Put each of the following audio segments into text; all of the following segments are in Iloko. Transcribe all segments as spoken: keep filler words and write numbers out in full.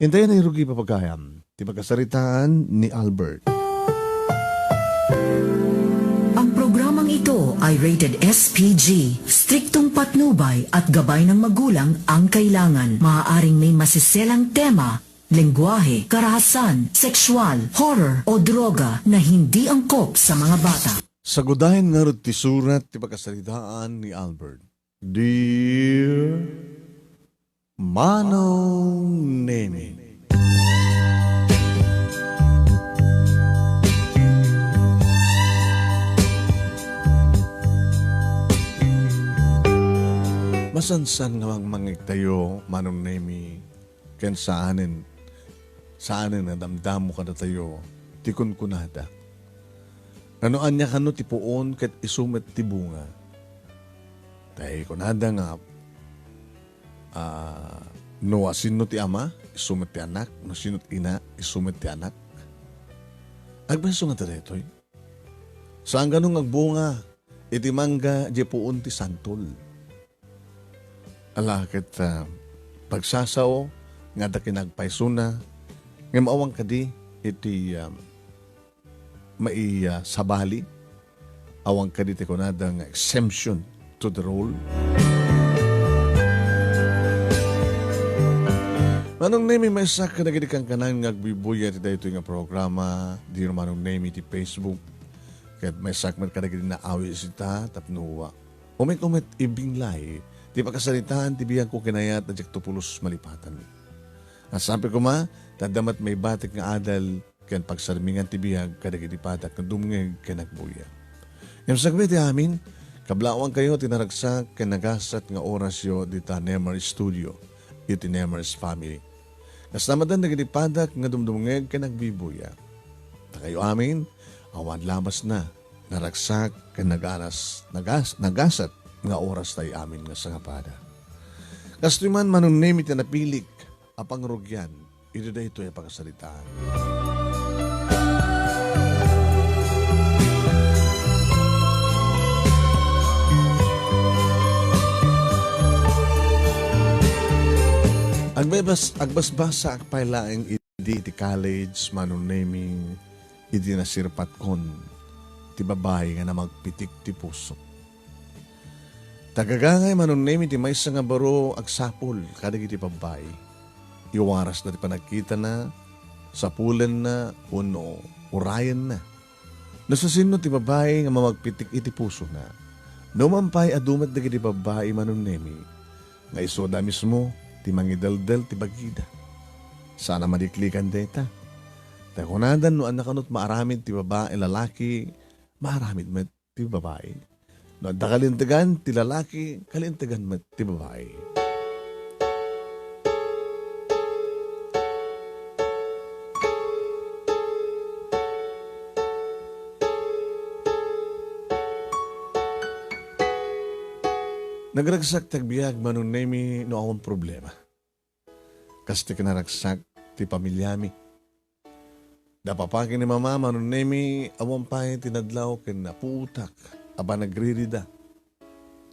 Intayan a rugi, papagayam, ti pakasaritaan ni Albert. Ang programang ito ay rated S P G. Striktong patnubay at gabay ng magulang ang kailangan. Maaaring may masiselang tema, lengguwahe, karahasan, sexual, horror, o droga na hindi angkop sa mga bata. Sagudayen ngarud ti surat ti pakasaritaan ni Albert. Dear Manong Nemi. Masansan nga mangmangegtayo, Manong Nemi, ken saanen, saanen nga damdamo kadatayo ti kunkunada. Nga no ania kano ti puon ket isu met ti bunga. Tay kunada nga, ah, no asino ti ama, isu met ti anak, no sino ti ina, isu met ti anak. Agbaso nga daytoy. Saan kano nga agbunga iti mangga diay puon ti santol. Ala ket, ah, pagsasao nga adda kinagpaysona, ngem awan kadi iti, ah, mai-, ah, sabali, awan kadi ti kunada nga exemption to the rule. Manong Nemi, maysak kadagiti kankanan nga agbuybuya iti daytoy nga programa, Dear Manong Nemi ti Facebook, ket maysak met kadagiti naawis ita tapno, ah, umek-umet ibinglay ti pakasaritaan ti biagko ken ayat a diakto pulos malipatan. Asapek koma, ta adda met maibatik nga adal ken pagsarmingan ti biag kadagiti padak nga dumngeg ken agbuya. Ngem sakbay ti amin, kablawankayo ti naragsak ken nagasat nga orasyo dita Nemer Studio, iti Nemer's Family. Kasta met dagiti padak nga dumdumngeg ken agbibuya. Ta kayo amin, awan labasna, naragsak ken naganas-, nagas-, nagasat nga oras tayo amin nga sangapada. Kastoy man, Manong Nemi, ti napilik a pangrugian iti daytoy a pakasaritaan. Agbabas-, agbasbasaak pay laeng idi iti college, Manong Nemi, idi nasirpatkon ti babai nga namagpitik ti pusok. Ta gagangay, Manong Nemi, ti maysa nga baro agsapul kadagiti babbai. Iwarasda ti panagkitana, sapulenna, wenno urayenna. No sasino ti babai nga mamagpitik iti pusona, numan pay adu met dagiti babbai, Manong Nemi, nga isuda mismo ti mangideldel ti bagida. Saan a maliklikan dayta. Ta kunada, no ania kano ti maaramid ti babai, lalaki, maaramid met ti babai. No adda kalintegan ti lalaki, kalintegan met ti babai. Nagragsak ti agbiag, Manong Nemi, no awan problema. Kas ti kinaragsak ti pamiliami. Napapaki ni Mama, Manong Nemi, awan pay ti nadlaw ken napuotak a panagririda.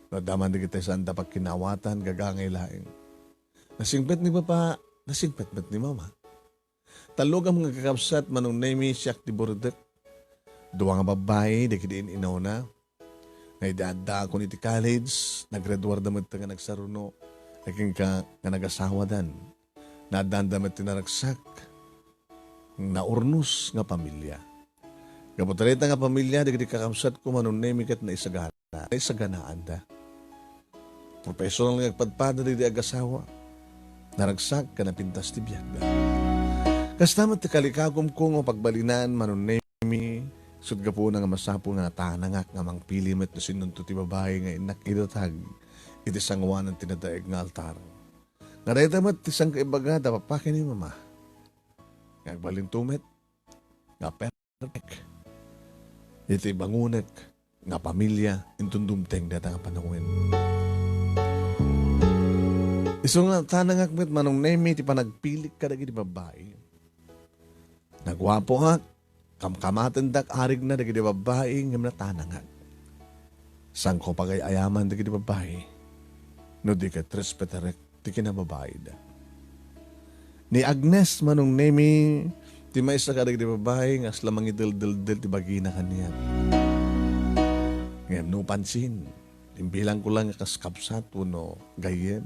No adda man dagiti saanda pagkinaawatan, gagangay laeng. Nasingpet ni Papa, nasingpet met ni Mama. Tallo gayam nga kakabsat, Manong Nemi, siak ti burdek. Dua nga babbai dagiti in-inawna. Nga idi addaakon iti college, naggraduarda met nga nagsaruno, ken ka nga nagasawadan. Naaddaanda met ti naragsak, naurnos nga pamilia. Gapu ta dayta nga pamilia, dagiti kakabsatko, Manong Nemi, ket naisagana, naisaganaanda. Professional nga agpadpada dagiti agasawa. Naragsak ken napintas ti biagda. Kasta met ti kalikagumko nga pagbalinan, Manong Nemi, sut gapuna nga masapul nga natanangak nga mangpili met no sinonto ti babai nga innak idatag iti sanguanan ti nadaeg nga altar. Nga dayta met ti sangkaibaga ta papaki ni Mama. Nga agbalinto met nga perfect iti bangonek nga pamilia inton dumteng dayta nga panawen. Isu nga natanangak met, Manong Nemi, ti panagpilik kadagiti babbai. Naguapoak, kamkamatendak arigna dagiti babbai ngem natanangak. Saanko pagay-ayaman dagiti babbai, no di ket respetarek ti kinababaida. Ni Agnes, Manong Nemi, ti maysa kadagiti babai nga asla mangideldeldel ti bagina kaniak. Ngem no pansin, imbilangko lang nga kas kabsat wenno gayyem.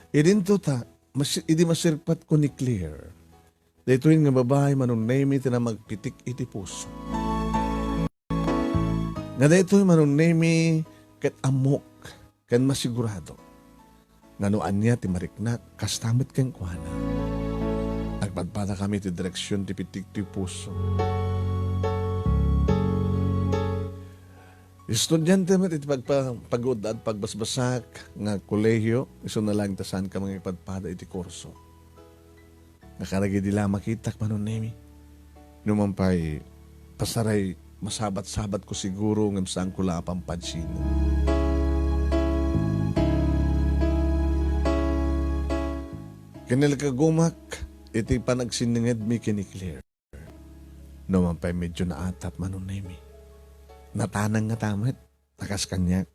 Idinto ta, mas-, idi masirpatko ni Claire, daytoy nga babai, Manong Nemi, ti namagpitik iti puso. Nga daytoy, Manong Nemi, ket ammok ken masigurado nga no ania ti mariknak, kasta met kenkuana. Agpadpadakami iti direksion ti pitik ti puso. Estudiante met iti pagpa-, pagudad pagbasbasak nga kolehiyo, isuna laeng ta saanka mangipagpada iti kurso. Nga kadagidi la makitak, Manong Nemi. Numan pay, pasaray, masabat-sabatko siguro ngem saanko la a pampansinen. Kinalkagumak iti panagsinningedmi ken ni Claire. Numan pay, medio naatap, Manong Nemi. Natanang ngata met, a kas kaniak.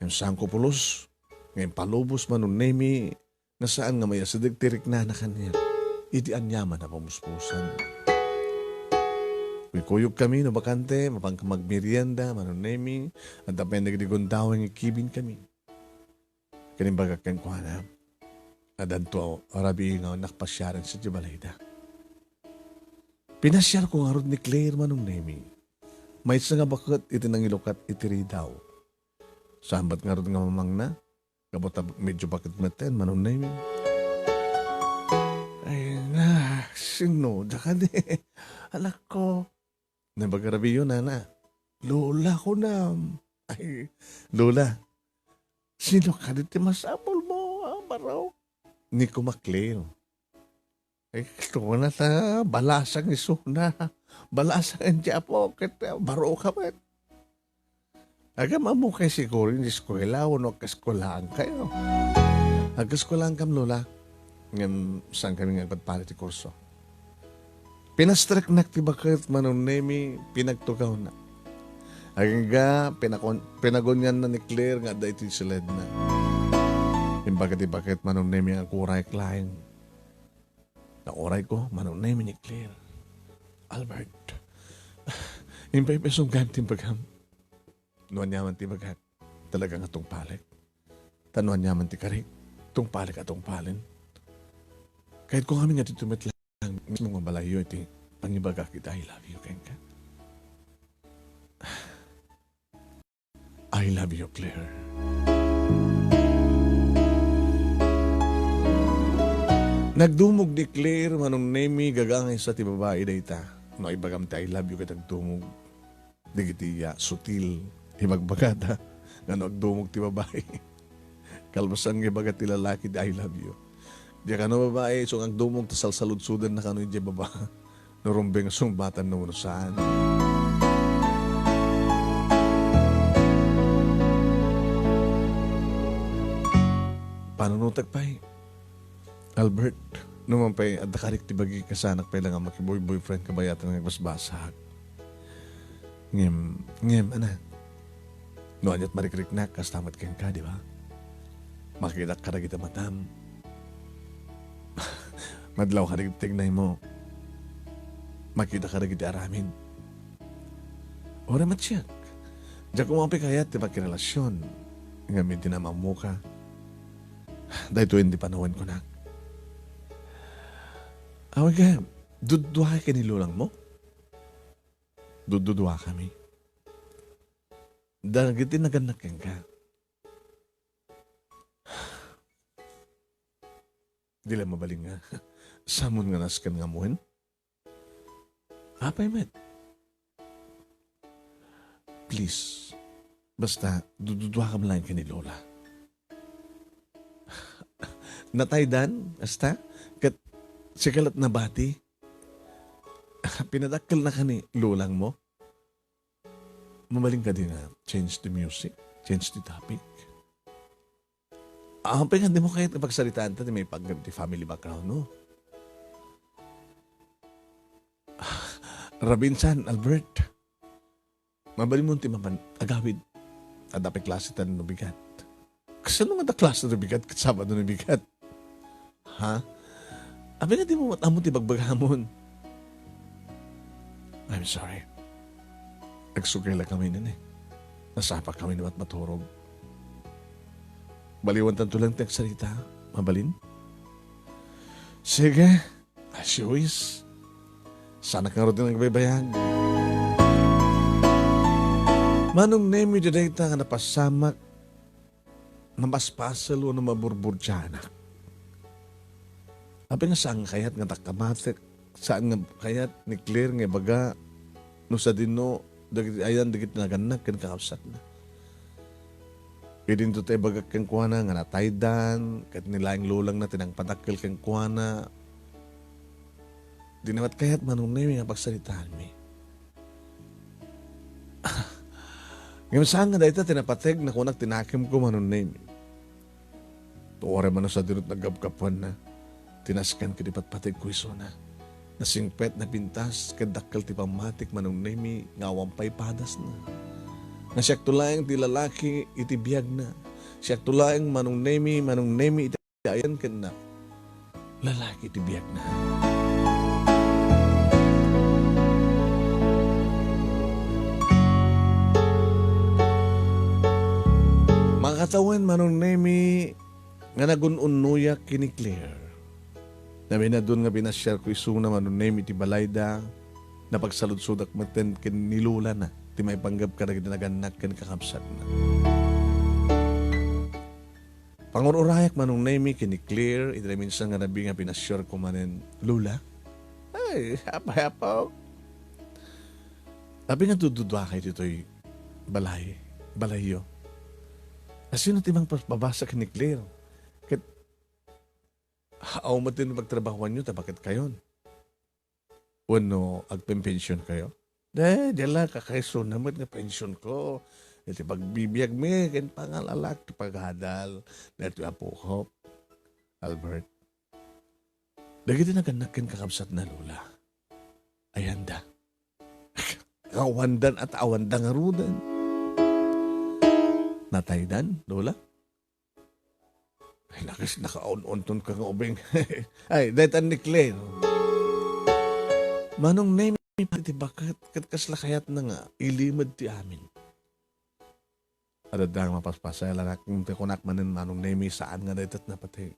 Ngem saanko pulos nga impalubos, Manong Nemi, nga saan nga mayasideg ti riknana kaniak iti aniaman a pamuspusan. Kuykuyogkami no bakante, mapanka magmerienda, Manong Nemi, adda pay dagiti gundaway nga ikibinkami. Ken imbagak kenkuana, addanto a rabii nga nakpasiaren sadiay balayda. Pinasiarko ngarud ni Claire, Manong Nemi. Maysa nga baket iti nangilukat iti ridaw. Saan met ngarud nga mamangna? Gapu ta medio baket metten, Manong Nemi. Ay, na, sinno, da kadi, anakko. Naimbag a rabiiyo, nana. Lola, kunam. Ay, Lola, sino kadi ti masapulmo a barok? Ni Kuma Claire. Ay, kuna ta, balasang isuna. Balasang ti apo, ket, ah, baroka met. Agam-ammokay siguro iti eskuela wenno agkaeskuelaankay. Agkaeskuelaankam, Lola. Ngem saankami nga agpadpada iti kurso. Pinastreknak ti baket, Manong Nemi, pinagtugawna. Agingga, pinakon-, pinagunianna ni Claire nga adda iti siledna. Imbag ti baket, Manong Nemi, nga agurayek laeng. Naurayko, Manong Nemi, ni Claire. Albert, impay-, impay isunggaem ti imbagam. No aniaman ti ibagat, talaga nga tungpalek. Ta no aniaman ti karik, tungpalek a tungpalen. Kayatko ngamin nga ditoy met lang mismo nga balayyo iti pangibagak iti I love you kenka. I love you, Claire. Nagdumog ni Claire, Manong Nemi, gagangaysa ti babai dayta. No ibagam ti I love you ket agdumog. Dagiti iya sutil, ibagbagada nga no agdumog ti babai. Kalpasan nga ibaga ti lalaki ti I love you. Diak kano babai, isu nga agdumog ta salsaludsodanna kano idiay baba. No rumbeng a sungbatan no, no saan. Panunotek pay, Albert, no man pay adda karik ti bagi, kasaanak pay la nga makiboy-boyfriend kabayatan nga agbasbasak. Ngem, ngem, anak, no aniat marikriknak, kasta met kenka, di ba? Makitak kadagiti matam. Madlaw kadagiti tegnaymo. Makita kadagiti aramid. Uray met siak. Diak koma pay kayat ti makirelasion. Ngem idi naammoka, daytoyen ti panawen kunak. Awan ka, dudduakay ken ni lolangmo? Dudduduakami. Dagiti nagannak kenka. Di la mabalin nga, samon nga nasken nga ammoen? Apay met? Please, basta, dududuakam laeng ken ni Lola. Nataydan, basta, ket sika la't nabati. Pinadakkelnaka ni lolangmo? Mabalin kadi nga change the music, change the topic? Apay nga dimo kayat nga pagsaritaan ta ti maipanggep ti family background mo? Rabinsan, Albert. Mabalinmo ti mapan agawid. Adda pay klase ta no bigat. Kasano nga adda klase no bigat ket Sabado no bigat? Ha? Apay nga dimo met ammo ti bagbagamon? I'm sorry. Agsukay la kami nini. Nasapakami ni met maturog. Baliwantanto lang ti agsarita. Mabalin? Sige. As you wish. Saanak ngarud nga agbaybayag. Manong Nemi, dayta nga napasamak, mapaspasel wenno maburburdianak. Apay nga saan nga kayat nga dakka matik, saan nga kayat ni Claire nga ibaga no sadino dagiti ayan dagiti nagannak ken kakabsatna. Idinto ta ibagak kenkuana nga nataydan, ket ni laeng lolangna ti nangpadakkel kenkuana. Dina met kayat, Manong Nemi, nga pagsaritaanmi. Ngem saan nga dayta ti napateg, nakunak ti nakemko, Manong Nemi. Uray man no sadino ti naggapgapuanna, tinasken ket ipatpategko isuna. Nasingpet, napintas, ket dakkel ti pammatik, Manong Nemi, nga awan pay padasna. Nga siakto laeng ti lalaki iti biagna. Siakto laeng, Manong Nemi, Manong Nemi iti ayan ken na lalaki ti biagna. Makatawen, Manong Nemi, nga nagun-unnoyak ken ni Claire. Naminadun nga pinasiarko isuna, Manong Nemi, ti balayda, napagsaludsodak metten ken ni lolana ti maipanggep kadagiti nagannak ken kakabsatna. Pangur-urayak, Manong Nemi, ken ni Claire, iti naminsan nga rabii nga pinasiarko manen, Lola? Ay, apay, apo? Apay nga dududuaka iti toy balay, balayyo? Asino ti mangpabasa ken ni Claire? Ket, aw met ti pagtrabahoanyo ta baket kayon? Wenno agpenpensionkayo? Dayta la, kakaisuna met nga pensionko. Iti pagbibiagmi ken pangalalak ti pagadal. Daytoy, apok, Albert. Dagiti nagannak ken kakabsatna, Lola. Ayanda. Awandan at awanda ngaruden. Nataydan, Lola? Ay, nakas-, nakaun-unton ka nga ubing. Ay, daytan ni Claire. Manong Nemi, ti baket, ket kasla kayatna nga ilimed ti amin. Adda nga mapaspasayalan, ti kunak manen, Manong Nemi, saan nga dayta ti napateg.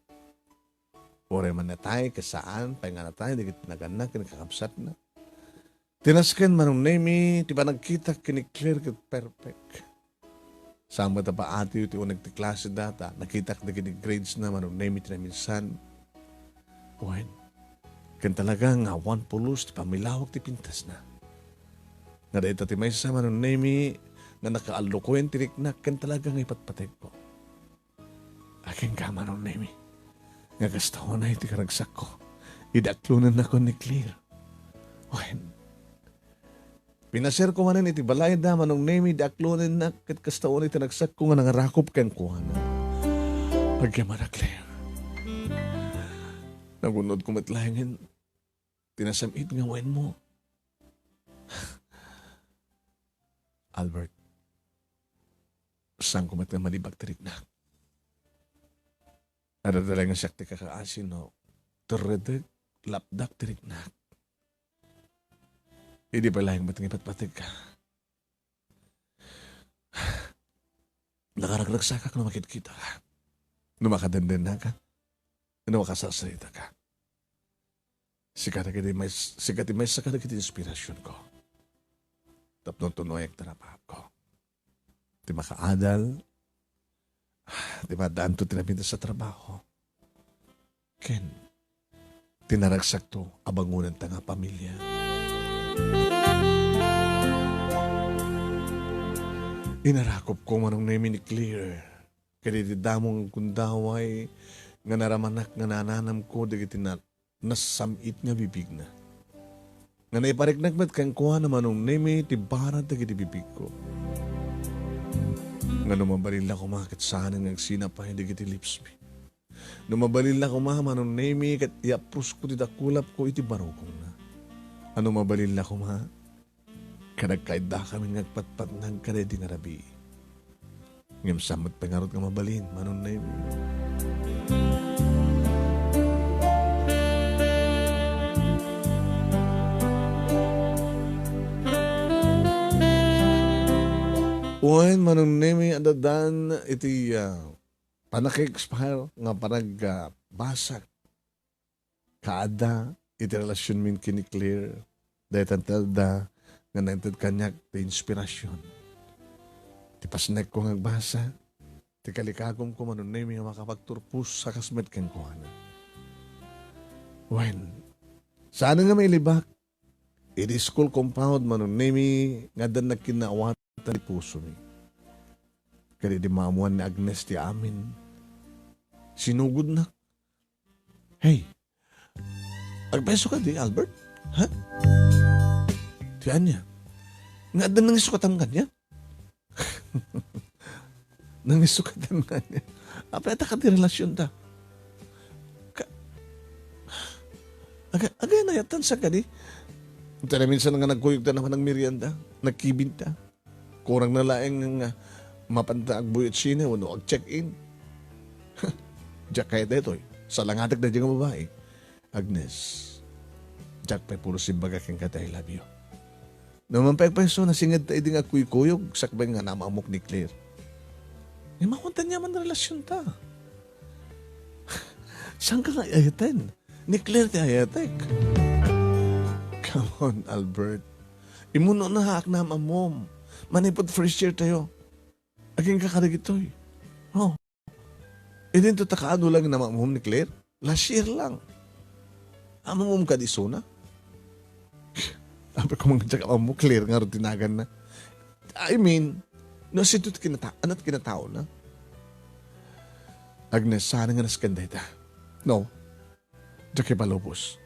Uray man natay, ket saan pay nga natay, dagiti nagannak ken kakabsatna. Tinasken, Manong Nemi, ti panagkitak ken ni Claire ket perfect. Saan met a paatiyo ti uneg ti klaseda, ta nakitak dagiti gradesna, Manong Nemi, ti naminsan. Wen, ken talaga nga awan pulos ti pammilawag ti pintasna. Nga dayta ti maysa, Manong Nemi, nga nakaallokoyen ti riknak ken talaga nga ipatpategko. Akin ka, Manong Nemi, nga kasta unay ti karagsakko idi aklonennakon ni Claire. Wen, pinasiarko manen iti balayda, Manong Nemi, idi aklonennak ket kasta unay ti karagsakko nga nangarakop kenkuana. Agyamanak, Claire. Nagunodko met laengen ti nasam-it nga wenmo. Albert, saanko met nga malibak ti riknak. Adda laeng nga siak ti kakaasi no terredek, lapdak ti riknak. Idi pay laeng met nga ipatpategka. Nakaragragsakak no makitkitak, no makadendennakak, no makasarsaritaka. Sika dagiti may-, sika ti maysa kadagiti inspirasionko. Tapno tunoyak ti napaapko. Ti makaadal, ti maddaanto ti napintas a trabaho. Ken, ti naragsakto a bangonanta nga pamilia. Inarakopko, Manong Nemi, ni Claire. Ket iti damo nga gundaway nga naramanak nga nananamko dagiti na-, nasam-it nga bibigna. Nga naipariknak met kenkuana, Manong Nemi, ti barad dagiti bibigko. Nga no mabalin la koma ket saanen nga agsinapay dagiti lipsmi. No mabalin la koma, Manong Nemi, ket iyaprosko ti dakulapko iti barukongna. A no mabalin la koma, ket agkaiddakamin nga agpatpatnag kadaydi nga rabii. Ngem saan met pay ngarud nga mabalin, Manong Nemi. Wen, Manong Nemi, addan iti, ah, pannaka-expire nga panag-, ah, basa kaada iti relationmin ken ni Claire. Dayta ti adda nga naited kaniak ti inspirasyon. Ti pasnekko nga agbasa, ti kalikagumko, Manong Nemi, nga makapagturpos a kas met kenkuana. Wen, saan nga mailibak, iti school compound, Manong Nemi, nga addan nagkinnaawatan ti pusomi. Ket idi maammoan ni Agnes ti amin, sinugodnak. Hey, agpayso kadi, Albert? Ha? Ti ania? Nga addan nangisukatan kaniak? Nangisukatan kaniak? Apay, adda kadi relasionta? Ka-, aga-, agay na yatan sa kadi? Ita na minsan nga nagkuyog ta naman ng merienda, nagkibinta. Kurangna laeng nga mapanta agbuyot sine wenno ag-check-in. Diak kayat daytoy. Salangatek daydiay nga babai. Agnes, diak pay pulos imbaga kenka ti I love you. No man pay agpayso, nasinged ta idi nga agkuykuyog, sakbay nga naam-ammok ni Claire. Ni makuan ta ania man relasionta. Saanka nga ay-ayaten? Ni Claire ti ay-ayatek. Come on, Albert. Immunoak naam-ammom. Manipud first year tayo. Agingga kadagitoy. Oh. Idinto ta kaano lang naam-ammom ni Claire? Last year lang. Am-ammom kadi isuna? Apay ko man diak ammo, Claire ngarud ti naganna. I mean, no, sino ti kinata-, ano ti kinataona? Agnes, saan nga nasken dayta? No. Diak ipalubos.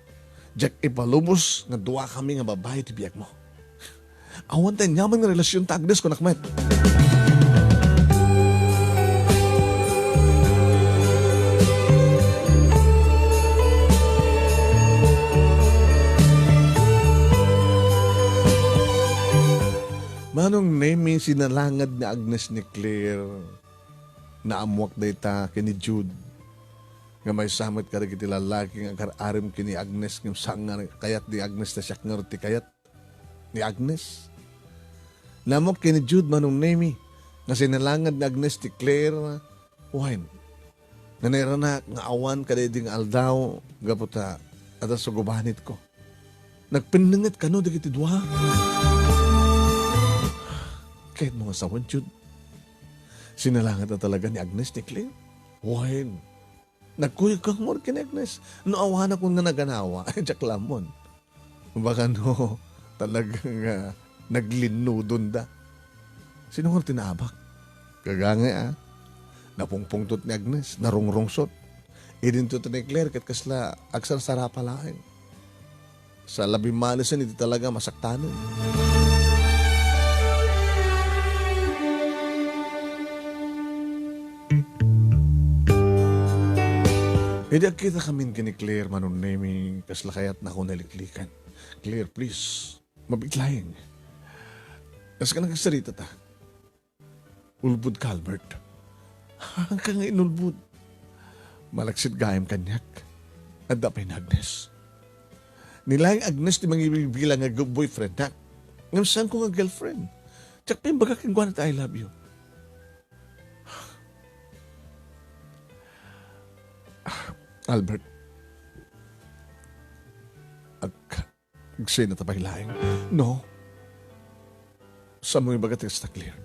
Diak ipalubos nga duakami nga babai ti biagmo. Awan ti aniaman nga relasionta, Agnes, kunak met. Manong Nemi, sinalanged ni Agnes ni Claire. Naammuak dayta ken ni Jude. Nga maysa met kadagiti lallaki nga agar-arem ken ni Agnes, ngem saan nga kayat ni Agnes ta siak ngarud ti kayat ni Agnes. Naammuak ken ni Jude, Manong Nemi, nga sinalanged ni Agnes ti Claire, wen, nga nairanak nga awan kadaydi nga aldaw gapu ta adda sugubanitko. Nagpennenget kano dagiti dua. Kayatmo nga sawen, Jude? Sinalanged a talaga ni Agnes ni Claire? Wen, nagkuyogko ngarud ken ni Agnes. No awanakon nga naganawa, ay, diak la ammon. Baka no, talaga nga naglinnudonda. Sino ngarud ti naabak? Gagangay a. Napungpungtot ni Agnes, narungrungsot. Idinto ti ni Claire ket kasla agsarsarapa laeng. Sa labi malisen iti talaga masaktanen. Idi agkitakamin ken ni Claire, Manong Nemi, kasla kayatnako naliklikan. Claire, please, mabiit laeng. Kas ka nagsaritata. Ulbodka, Albert. Haanka nga inulbod. Malaksid gayam kaniak. Adda pay ni Agnes. Ni laeng Agnes ti mangibigbilang nga boyfriendnak. Ngem saanko nga girlfriend. Diak pay imbaga kenkuana ti I love you. Albert. Ag-, Agsenata pay laeng. No. Saanmo ibaga ti kasta, Claire?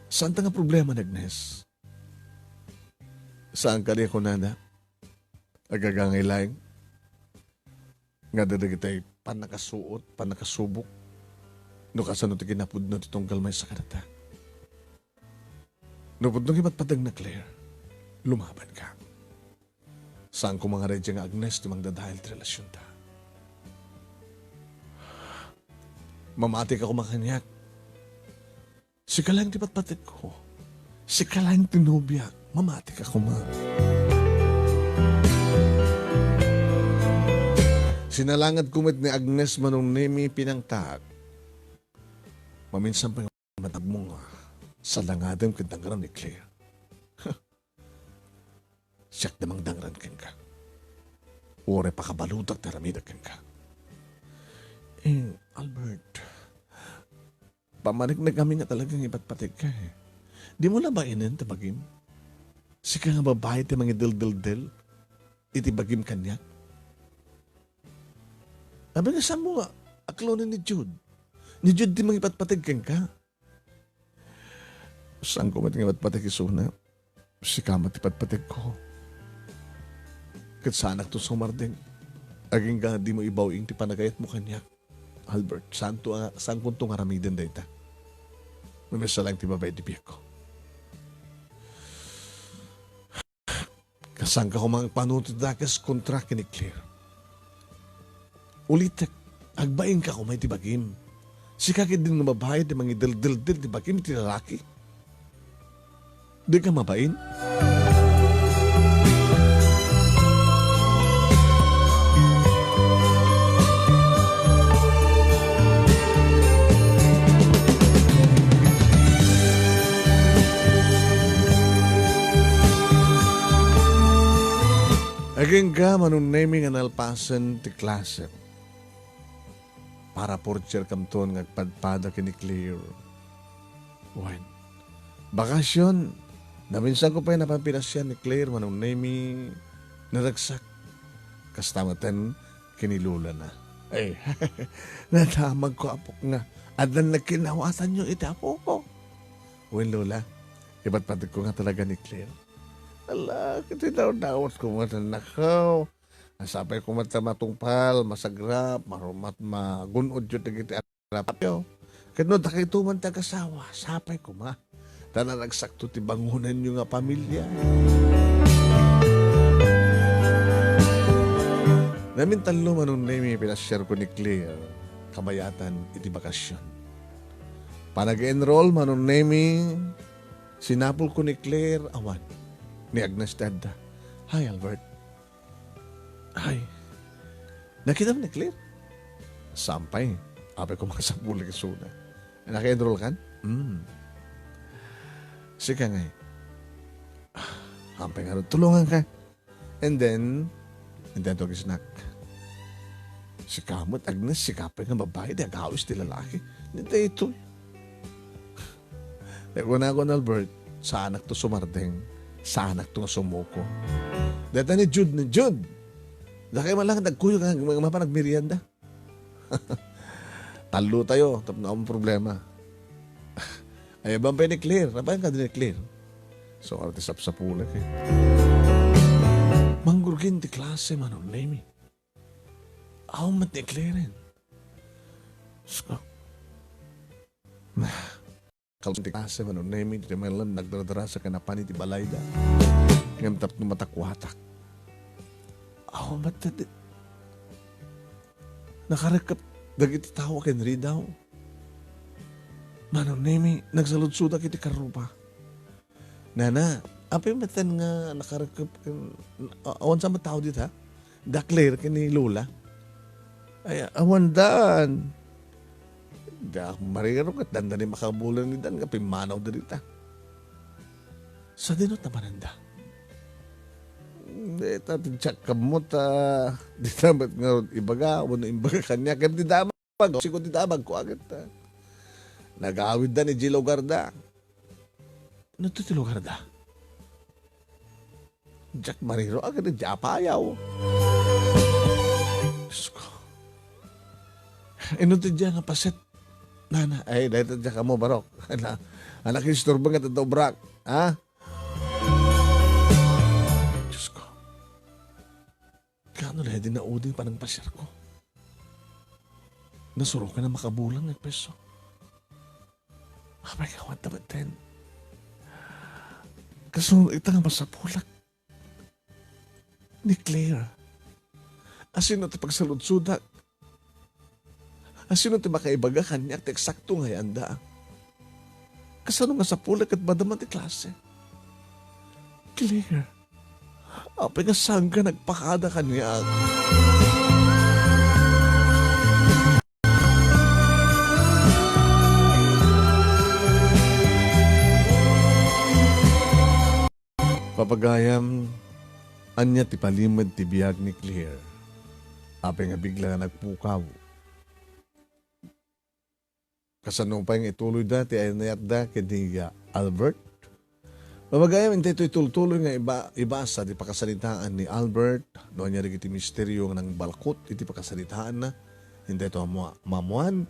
Saanta nga problema ni Agnes? Saan kadi a kunada? Agagangay laeng. Nga dagitay pannakasuot, pannakasubok. No kasano ti kinapudno ti tunggal maysa kadata. No pudno nga imatpateg na, Claire, lumabanka. Saan koma nga daydiay nga Agnes ti mangdadael ti relasionta. Mamatika koma kaniak. Sika laeng ti patpategko. Sika laeng ti nobiak. Mamatika koma. Sinalangedko met ni Agnes, Manong Nemi, pinangtaak. Maminsan pay nga matagmo nga salangadem ken dangram ni Claire. Siak ti mangdangran kenka. Uray pakabaludak ti aramidek kenka. Eh, Albert, Pammaneknek amin nga talaga nga ipatpategka, eh. Dimo la bainen ti bagim? Sika nga babai ti mangideldeldel iti bagim kaniak. Abi nga saanmo nga aklonen ni Jude? Ni Jude ti mangipatpateg kenka. Saanko met nga ipatpateg isuna. Sika met ti patpategko. Ket saanakto sumardeng. Agingga dimo ibaw-ing ti panagayatmo kaniak. Albert, saanto a-, saankonto nga aramiden dayta? Mamessa laeng ti babai ti biagko. Kasaanka koma nga agpano ti dakes kontra ken ni Claire. Ulitek, agbainka koma iti bagim. Sika ketdin nga babai ti mangideldeldel ti bagim iti lalaki. Dika mabain? Agingga, Manong Nemy, nga nalpasen ti klase. Para portierkamton nga agpadpada ken ni Claire. Wen, bakasion, naminsanko pay napan pinasiar ni Claire, Manong Nemy, naragsak. Kasta metten ken ni lolana. Ay, nadamagko, apok, nga addan nagkinnawatanyo iti apoko. Wen, Lola, ipatpategko nga talaga ni Claire. Ala, ket idawdawatko met, annakko. Sapay koma ta matungpal, masagrap, marumat, magun-odyo dagiti arapyo. Ket no dakayto man ti agasawa, sapay koma. Ta naragsakto ti bangonanyo nga pamilia. Namintallo, Manong Nemy, pinasiarko ni Claire, kabayatan iti bakasion. Panag-enroll, Manong Nemy, sinapulko ni Claire, awan. Ni Agnes ti adda. Hi, Albert. Ay, nakitam ni Claire? Saan pay. Apay ko masapul isuna. Naka-enroll kan? Hmm. Sika ngay. Hampay nga tulungan ka. And then, and then, tawag snack. Sika met, Agnes, sika pay nga babai, di agawis ti lalaki. Ni daytoy. Kunakon, Albert, saanakto sumardeng, saanakto nga sumuko. Dayta ni Jude, ni Jude. Dakay man lang nagkuyog nga, nga, nga mapan nagmerienda. Tallo tayo, tapno ang problema. Ay, abang pa ni Claire. Abang ka din ni Claire. So, arte sapsapulek, eh. Manggurgin ti klase, Manong Nemy. Awan met ni Claire, eh. Sus ko. Kalbaan ti klase, Manong Nemy, ti manen nagdardarasa ken napan iti balayda. Ngem tapno matakuatak. Awan met ti, nakarekkep dagiti tao ken ridaw. Manong Nemy, nagsaludsodak iti karruba. Nana, apay metten nga nakarekkep ken, a-, awan sa met tao dita? Da Claire ken ni Lola. Ay, awan dan. Diak mariro ket danda ni makabulan ni dan nga pimmanaw da dita. Sadino ta mananda? Dita ti Jack kammo ta dita met nga ibaga, wenno imbaga kaniak ket ti damag, sikud ti damag ko agit. Nagawid da ni di lugar da. No ti lugar da? Diak mariro, agad di apayaw. Diyos ko. Ino ti diyan nga paset? Nana, ay, dahil ti diyan kamo, barok. Ana, anak, istorbo nga tanda obrak. Ha? Diyos ko. Kano na di naudi panangpasiar ko? Nasuro ka na makabulan nga peso. Apay nga awan ta metten. Kaso ita nga masapulak ni Claire. Asino ti pagsaludsodak? Asino ti makaibaga kaniak ti eksakto nga yanda? Kasano nga sapulak ket madama ti klase? Claire, apay nga saan ka nagpakada kaniak? Papagayam, ania ti palimed ti biag ni Claire? Apay nga bigla nga nagpukaw? kasano pay nga ituloyda ti inayatda ken ni, ah, Albert. Mamagayam, intay toy tultuloy nga iba-, ibasa ti pakasaritaan ni Albert, no ania dagiti misterio nga nangbalkot iti pakasaritaanna. Intay to amua-, maammuan.